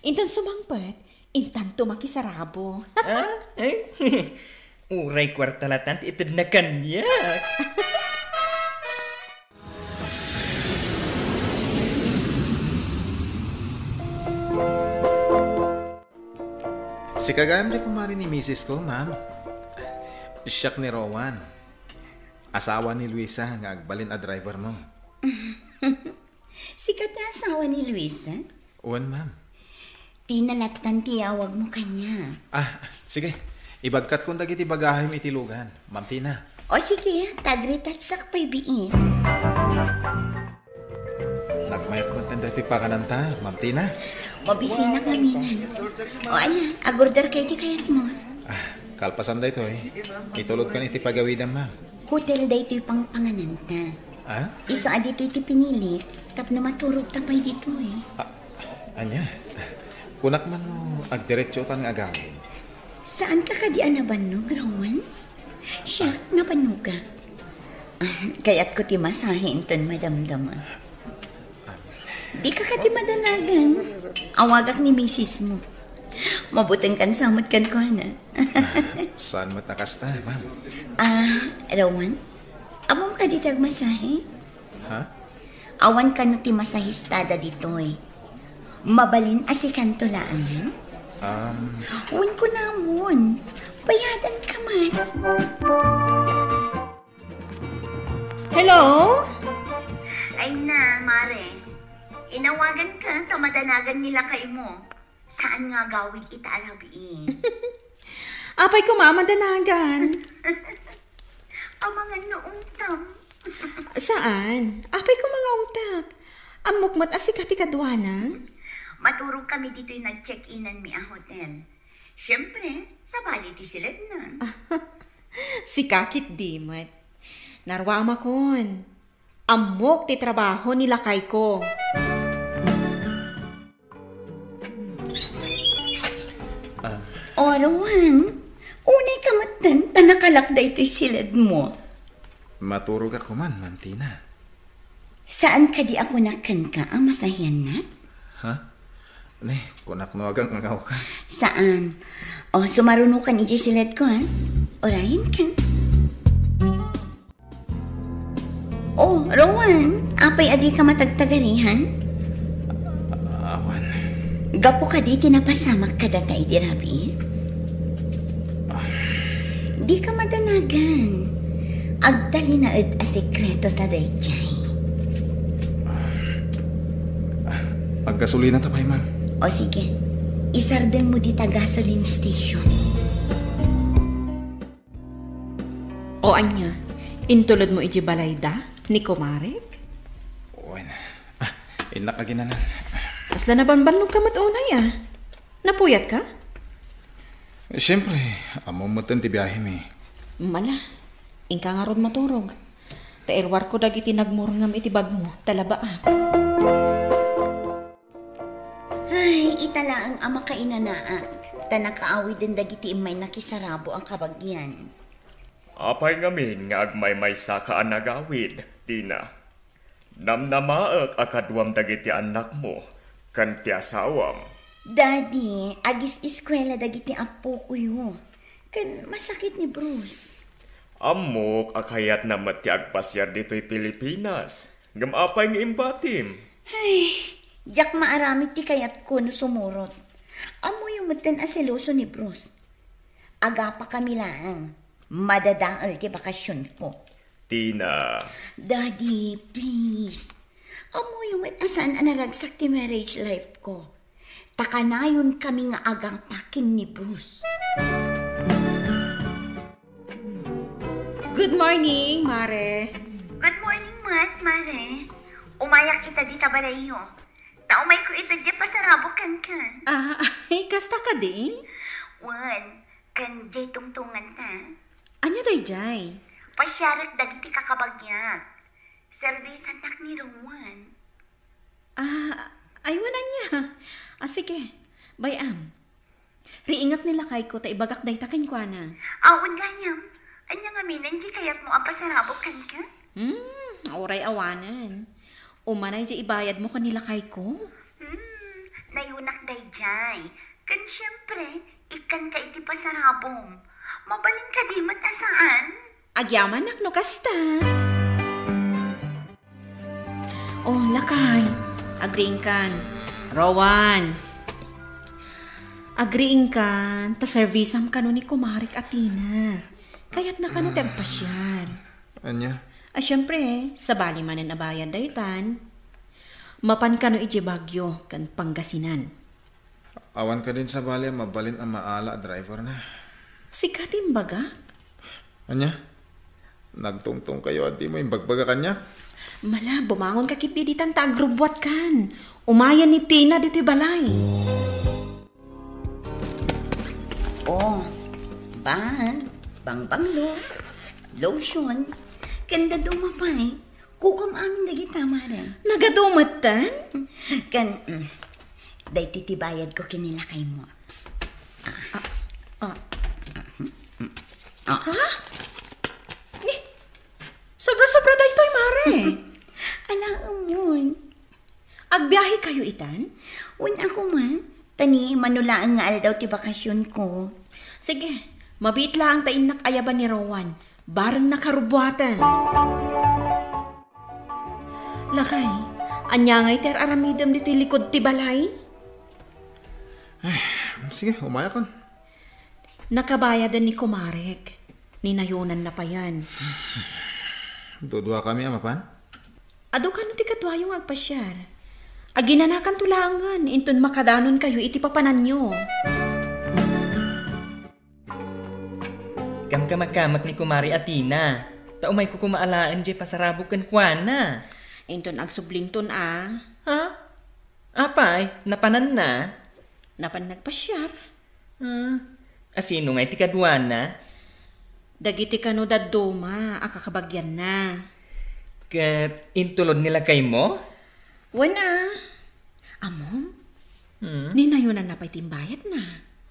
Inton sumangpet, intanto makisarabo. Ah? Ay? Uray kuarta latan ti itedna kaniak. Sika gayam ti kumare ni misis ko, ma'am. Siak ni Rowan. Asawa ni Luisa nga agbalin a driver mo. Sika ti asawa ni Luisa? Wen, ma'am. Tina lattan ti awagmo kaniak. Ah, sige. Ibagkatkon dagiti bagahim iti lugan, Ma'am Tina. O sige, ta agritatsak pay biit. Nagmayat metten daytoy pakananta, Ma'am Tina. Mabisinak ngamin. O ania, agorder kay ti kayatmo. Ah, kalpasan daytoy. Itulodkan iti pagawidam, ma'am. Hotel daytoy pangpangananta. Ah? Isu a ditoy ti pinili, tapno maturogta pay ditoy. Ah, ania? Kunak man no agdiretsotan nga agawid. Saan ka kadi a nabannog, Rowan? Siak, nabannoga. Ah, kayatko ti masahe inton madamdama. Di ka kadi madanagan. Awagak ni misis mo. Mabutengkan sa met kenkuana. Ah, saan met a kasta, ma'am? Ah, Rowan? Ammom kadi ti agmasahe? Ha? Awan kano ti masahistada ditoy. Mabalin a sikanto laengen? Um, Wen kunamon. Bayadan ka man. Hello? Ay na, Mare. Inawagan ka ta madanagan ni lakay mo. Saan nga agawid ita a rabii? Apay koma a madanagan? Amangan no ungtam. Saan? Apay koma nga ungtak? Ammok met a sika ti kaduana? Maturog kami ditoy nag-check-inan mi a hotel. Siyempre, sabali ti silednan. Sika ketdi met. Narwamakon. Ammok ti trabaho ni lakayko. Ah. O, Rowan, unay ka metten ta nakalak daytoy siledmo. Maturogak koman, Ma'am Tina. Saan kadi a kunak kenka a masahiannak? Ha? Ne, kunak no agangangaw ka. Saan? O, sumaruno kan idiay siledko, ha? Urayen ka. O, Rowan, apay a di ka matagtagarihan? Awan. Gapu kadi ti napasamak kadata idi rabii? Ah. Di ka madanagan. Agtalinaed a sekreto ta daydiay. Ah, aggasolina ta pay, ma'am. O sige, isardengmo dita gasoline station. O ania, intulodmo idiay balayda ni kumarek? Wen. Ah, innak aginanan. Kasla nabanbannogka met unay, a. Napuyatka? Siyempre, ammom metten ti biahemi. Mala, inka ngarud maturog. Ta iruarko dagiti nagmurngam iti bagmo, ta labaak. Ay, ita laeng a makainanaak, ta nakaawiden dagiti immay nakisarabo a kabagian. Apay ngamin nga agmaymaysaka a nagawid, Tina? Namnamaek a kaduam dagiti annakmo ken ti asawam. Daddy, agis-eskuela dagiti appokoyo, ken masakit ni Bruce. Ammok a kayatna met ti agpasiar ditoy Pilipinas. Ngem apay nga imbatim? Ay, diak maaramid ti kayatko no sumurot. Ammoyo metten a seloso ni Bruce. Agapakami laeng. Madadael ti bakasionko. Tina. Daddy, please. Ammoyo met a saan a naragsak ti marriage life ko. Ta kanayon kami nga agapa ken ni Bruce. Good morning, Mare. Good morning met, Mare. Umayak ita dita balayyo. Ta umayko ita diay pasarabo kenken. Ah, ay, kasta kadi? Wen, ken diay tungtunganta. Ania daydiay? Pasiarek dagiti kakabagiak. Servisannak ni Rowan. Ah, ay, wen ania. Ah, sige. Bay-am. Riingak ni lakayko ta ibagak dayta kenkuana. Awan gayam. Ania ngamin ti kayatmo a pasarabo kenka? Hmm, uray awanen. Umanay ti ibayadmo ken ni lakayko. Hmm, nayunak daydiay. Ken siempre, ikkanka iti pasarabom. Mabalin kadi met a saan? Agyamanak no kasta. Oh, lakay. Agriingkan. Rowan. Agriingkan, ta servisam kano ni kumarek a Tina. Kayatna kano ti agpasiar. Ania? A, siempre, sabali manen a bayad daytan. Mapan kano idiay Baguio ken Pangasinan. Awan kadin sabali a mabalin a maala a driver na. Sika ti imbagak? Ania? Nagtungtong kayo a dimo imbagbaga kaniak? Mala, bumangon ka ketdi ditan ta agrubbuat kan. Umayen ni Tina ditoy balay. Oh, ban, bangbanglo. lotion, ken dadduma pay. Kukuam amin dagita, Mare. Nagadu metten? Ken, mm, daytoy ti bayadko ken ni lakaymo. Ah. Ah. Ah. Ha? Ni, sobra-sobra daytoy, Mare. Ala, umon. Agbiahe kayo itan? Wen a koma, ta ni mano laeng nga aldaw ti bakasionko. Sige, mabiit laeng ta innak ayaban ni Rowan. Bareng nakarubuaten. Lakay, ania ngay ti ar-aramidem ditoy likud ti balay? Ay, sige, umayakon. Nakabayaden ni kumarek. Ninayonanna payen. Dudua kami a mapan? Adu kano ti kaduayo nga agpasiar? Aginanakanto laengen inton makadanonkayo iti papananyo. Kamkamakamak ni Kumari a Tina. Ta umayko koma alaen diay pasarabok kenkuana. Inton agsublinton a. Ha? Apay, napananna? Napan nagpasiar. Ah, asino ngay ti kaduana? Dagiti kano dadduma a kakabagianna. Ket intulod ni lakaymo? Wen a. Ammom? Hmm? Ninayonanna pay ti imbayadna.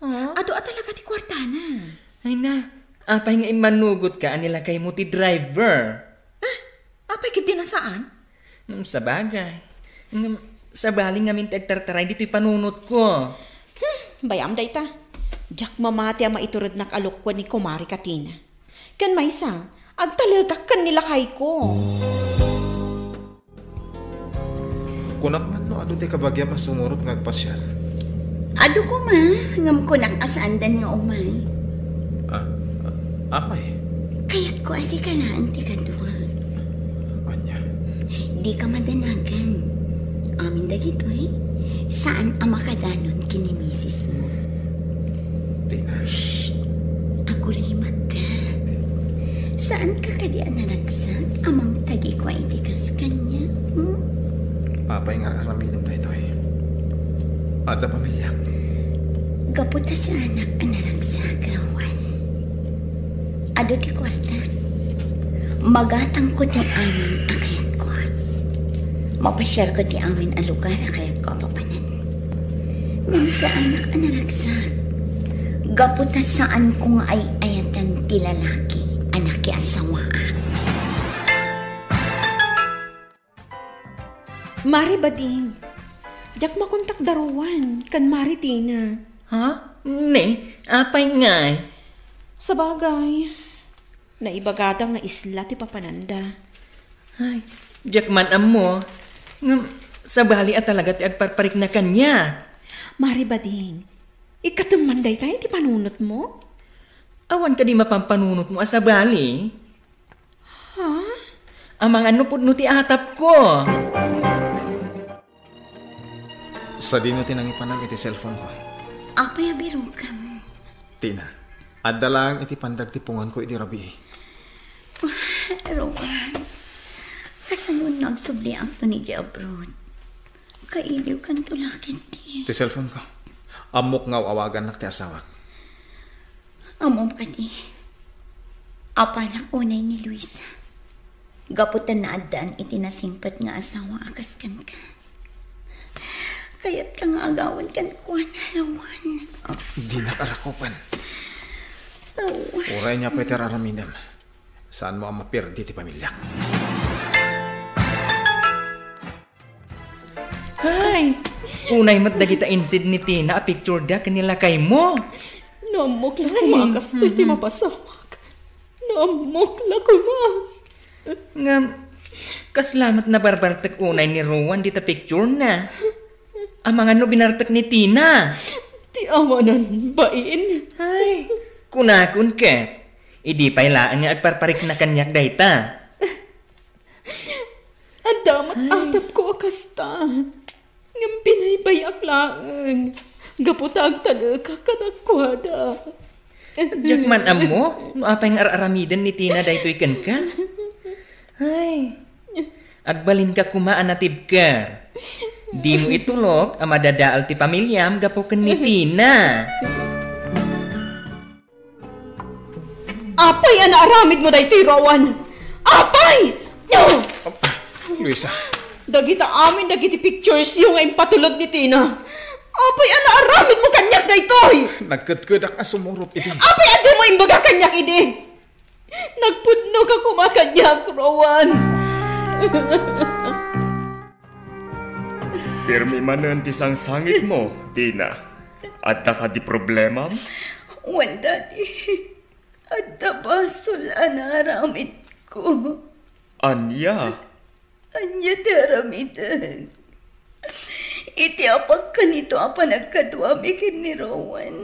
Ah? Adu a talaga ti kuartana. Ay na, apay nga immanugotka a ni lakaymo ti driver? Ah, apay ket di na saan? Hmm, sabagay. Ngem, sabali ngamin ti agtartaray ditoy panunotko. Hmm, bayam dayta. Diak mamati a maiturednak a lokkuen ni Kumari Katina. Ken maysa, agtalekak ken ni lakayko. Kunak man no adu ti kabagiam a sumurot nga agpasiar. Adu koma, ngem kunak a saandan nga umay. Ah, ah, apay? Kayatko a sika laeng ti kadua. Ania? Dika madanagan. Amin dagitoy, saan a makadanon ken ni misismo. Tina. Shh! Agulimakka. Saanka kadi a naragsak a mangtagikua iti kas kaniak, hmm? Apay nga ar-aramidem daytoy? Adda pamiliam. Gapu ta sianak a naragsak, Rowan. Adu ti kuarta. Magatangko ti amin a kayatko. Mapasiarko ti amin a lugar a kayatko a papanan. Ngem sianak a naragsak. Gapu ta saanko nga ay-ayaten ti lalaki a nakiasawaak. Mari Bading, diak makontak da Rowan ken Mari Tina. Ha? Ne, apay ngay? Sabagay, naibagada nga isla ti papananda. Ay, diak man ammo. Ngem, sabali a talaga ti agparparikna kaniak. Mari Bading, ikkatem man dayta iti panunotmo? Awan kadi mapampanunotmo a sabali? Ha? Amangan no pudno ti atapko. Sadino ti nangipanag iti cellphone-ko? Apay a birokam? Tina, adda laeng iti pandag ti punganko idi rabii. Rowan, kasano nga agsubliakto idiay abroad? Kailiwkanto la ketdi. Ti cellphone-ko. Ammok nga aw-awagannak ti asawak. Ammom kadi, apalak unay ni Luisa. Gapu ta naaddaan iti nasingpet nga asawa a kas kenka. Kayatka nga agawen kenkuana, Rowan. Dinak arakupen. Oh. Uray ania pay ti ar-aramidem, saanmo a maperdi ti pamiliak. Ay, unay met dagita insid ni Tina a picture da ken ni lakaymo. Naammok la koma a kastoy ti mapasawak. Naammok la koma. Ngem, kasla met nabarbartek unay ni Rowan dita picture na. Amangan no binartek ni Tina. Ti awanan bain. Ay, kunakon ket, idi pay laeng nga agparparikna kaniak dayta. Adda met atapko a kasta. Ngem binaybay-ak laeng. Gapu ta agtalekak kadakuada. Diak man ammo no apay nga ar-aramiden ni Tina daytoy kenka. Ay, agbalinka koma a natibker. Dimo itulok a madadael ti pamiliam gapu ken ni Tina. Apay a naaramidmo daytoy, Rowan? Apay! No! Luisa. Dagita amin dagiti pictures yo nga impatulod ni Tina. Apay a naaramidmo kaniak daytoy? Nagkedkedak a sumurob idi. Apay a dimo imbaga kaniak idi? Nagpudno ka koma kaniak, Rowan. Pirmi manen ti sangsangitmo, Tina. Adda kadi problema? Wen, Daddy. Adda basol a naaramidko. Ania? Ania ti aramidek? Iti apagkanito a panagkaduami ken ni Rowan,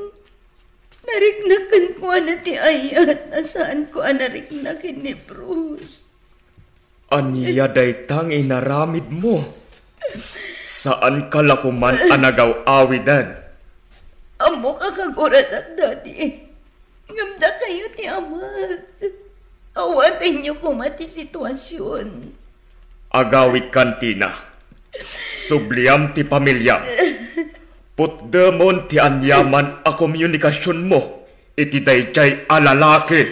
nariknak kenkuana ti ayat a saanko a narikna ken ni Bruce. Ania dayta nga inaramidmo? Saanka la koman a nagaw-awiden. Ammok a kaguradak, Daddy. Ngem dakayo ti amak. Awatenyo koma ti situasion. Agawidkan, Tina. Subliam ti pamiliam. Putdemon ti aniaman a komunikasionmo iti daydiay a lalaki.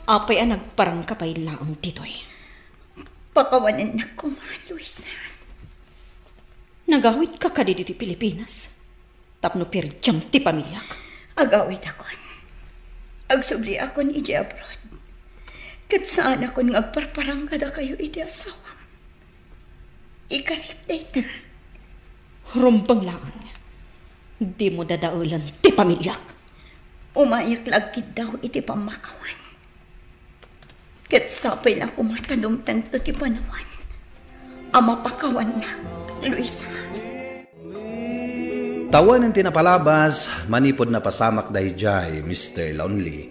Apay a nagparangka pay laeng ditoy? Pakawanennak koma, Luisa. Nagawidka kadi ditoy Pilipinas tapno pirdiam ti pamiliak? Agawidakon. Agsubliakon idiay abroad. Ket saanakon nga agparparang kadakayo iti asawam. Ikarik dayta. Rumbeng laeng. Dimo dadaelen ti pamiliak. Umayak la agkiddaw iti pammakawan. Ket sapay la koma ta dumtengto ti panawen a mapakawannak, Luisa. Tawanen ti napalabas manipud napasamak daydiay, Mister Lonely.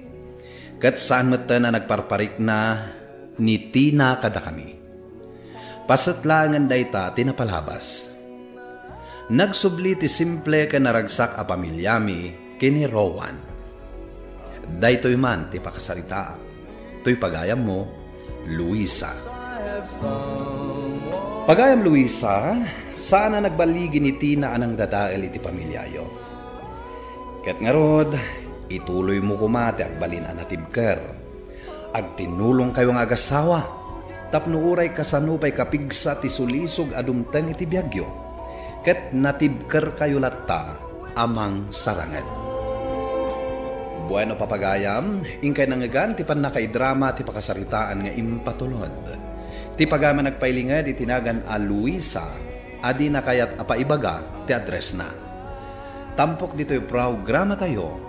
Ket saan metten a nagparparikna ni Tina kadakami. Paset laengen dayta ti napalabas. Nagsubli ti simple ken naragsak a pamiliami ken ni Rowan. Daytoy man ti pakasaritaak. Toy pagayammo, Luisa. Pagayam Luisa, saan a nagballigi ni Tina a nangdadael iti pamiliayo. Ket ngarud, ituloymo koma ti agbalin a natibker. Agtinnulongkayo nga agasawa, tapno uray kasano pay kapigsa ti sulisog a dumteng iti biagyo, ket natibkerkayo latta a mangsaranget. Bueno, papagayam, inkay nangngegan ti pannakaidrama ti pakasaritaan nga impatulod. Ti pagayam a nagpailinged iti nagan a Luisa a di nakayat a paibaga ti addressna. Tampok ditoy programatayo,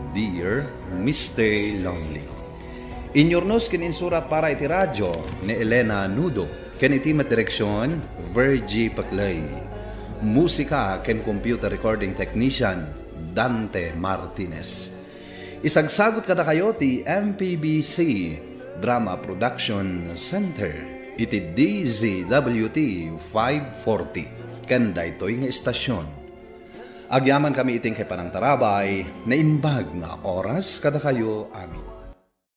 Dear Mister Lonely. Inyurnos ken insurat para iti radio ni Elena Nudo, ken iti met direksion, Virgie Paclay. Musika ken computer recording technician, Dante Martinez. Isagsagut kadakayo ti M P B C Drama Production Center iti D Z W T five forty ken daytoy nga istasyon. Agyamankami iti inkay panangtarabay, naimbag nga oras kadakayo amin.